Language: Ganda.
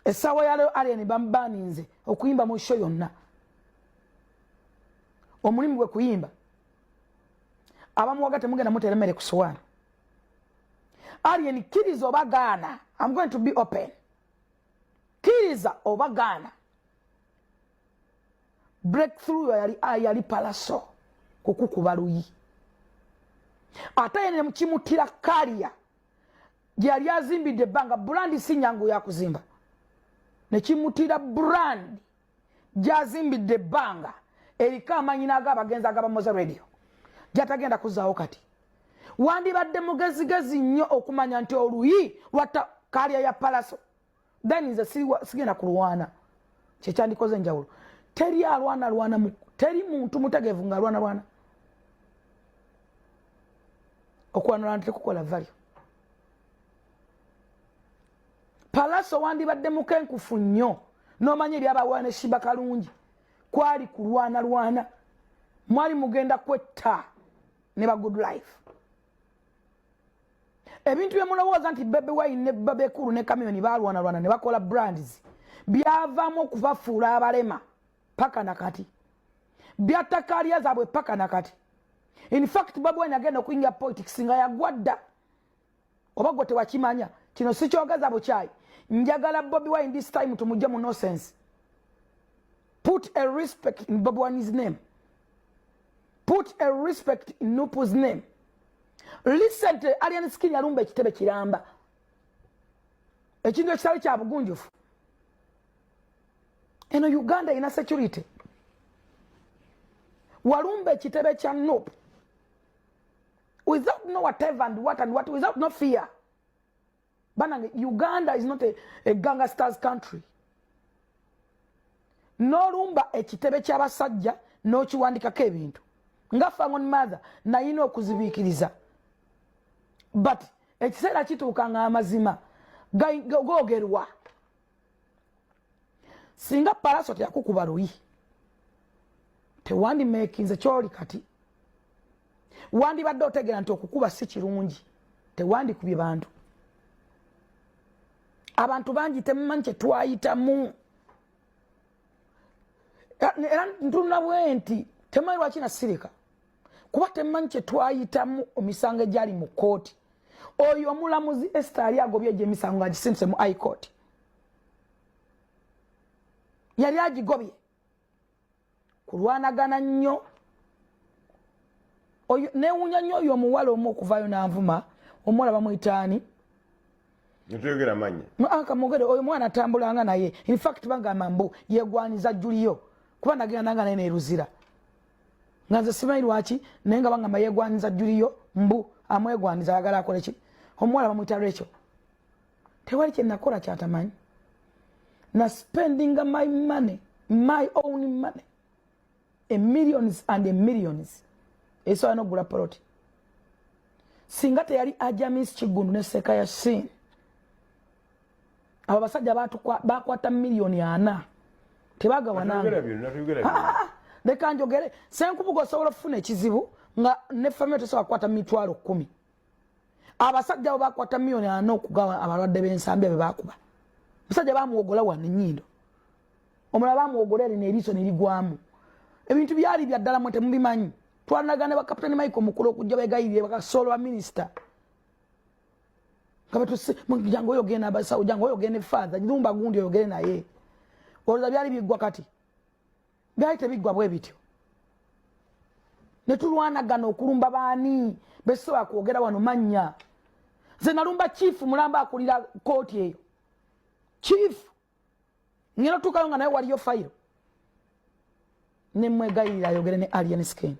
Essaawa ya leo Alien bamubaninze okuyimba mu show yonna. Omulimu gwe kuyimba. Abamuwaga temugenda muteera emmere ku sowaani. Alien, kkiriza oba gaana, I'm going to be open. Kkiriza oba gaana, breakthrough yali Pallaso kukukuba luyi, ate ye nemukimutira career gyeyali azimbidde ebbanga. Brand si nyangu yakuzimba, nekimutira brand gyazimbidde ebbanga eriko amanyi n'ag'abagenzi agaba Mowzey Radio gyatagenda kuzaawo. Kati wandibadde mugezigezi nnyo okumanya nti oluyi lwatta career ya Pallaso. Then nze sigenda kulwana, kyekyandikoze enjawulo. Teri alwana lwana, teri muntu mutegeevu nga alwana lwana. Okwanalwana tekukola value. Pallaso, wandibadde mukenkufu nnyo n'omanya ebyabawa ne Sheebah Kalungi kwali kulwana lwana, mwali mugenda kwetta ne ba Good Life. Ebintu byemulowooza nti Bobi Wine ne Bebe Cool ne Chameleone balwanalwana ne bakola brands, byavaamu okubafuula abalema paka nakati, byatta career zaabwe paka nakati. In fact, Bobi Wine agenda okuyingira politics nga yagwa dda. Oba gwe tewakimanya, kino sikyogeza bukyayi. Njagala Bobi Wine this time tumugye mu nonsense. Put a respect in Bobi Wine's name, put a respect in NUP's name. Recently Alien Skin yalumba ekitebe kiramba, ekintu ekitali kya bugunjufu. Eno Uganda ina security. Walumba ekitebe kya NUP without no whatever and what and what, without no fear. Banange, Uganda is not a gangsters country. N'olumba ekitebe ky'abasajja n'okiwandikako ebintu nga Fangon Mother nayina okuzibiikiriza, but ekiseera kituuka nga amazima googerwa. Singa Pallaso teyakukuba luyi, tewandimeekinze kyoli kati. Wandibadde otegeera nti okukuba si kirungi, tewandikubye bantu. Abantu bangi temumanyi kyetwayitamu, era ntunula bwe nti temanyi lwaki nasirika, kuba temumanyi kyetwayitamu. Emisango egyali mu kooti, oyo omulamuzi Esther ali agobye egyo emisango ngaagisindise mu High Court, yali agigobye kulwanagana nnyo. Newuunya nnyo oyo omuwala omu okuvaayo n'anvuma. Omuwala bamwyitaani? Netuyogera manya. Kamugere oyo mwana atambulanga naye. In fact, bagamba mbu yegwaniza Juliyo, kuba nagenda nanga naye neruzira nga nze simanyi lwaki, naye nga bagamba yegwaniza Juliyo, mbu amwegwaniza, ayagala akole ki? Omuwala bamwyita Rachel. Tewali kyenakola kyatamanyi. Na spendinga my money, my own money, a millions and a millions, esobola nokugula poloti. Singa teyali Ajamis Kigundu ne Seka Yasin, abo basajja bakwata 4 miliyoni tebagawananga. Ah, ah, leka njogere. Senkubuga, osobola okufuna ekizibu nga ne family tosobola kukwata 100,000. Abasajja abo bakwata 4 miliyoni okugawa abalwadde b'ensambya be bakuba. Musajja bamuwogola wano ennyindo, omulala bamuwogola erino eriiso nerigwamu. Ebintu byali bya ddala, mwe temubimanyi. Twanagana ba Captain Michael Mukulu okujja begayirire bakasolo ba minisita nga batuse, jangu oyogere nabasawo, jangu oyogere ne father lumba gundi oyogere naye. Olowooza byali biggwa? Kati byali tebiggwa bwe bityo. Ne tulwanagana okulumba baani besobola kwogera wano mannya. Nze nalumba chief mulamba akulira kooti eyo, chief ngenda otuukayo nga naye waliyo fayiro, nemwegayirira ayogere ne Alien Skin.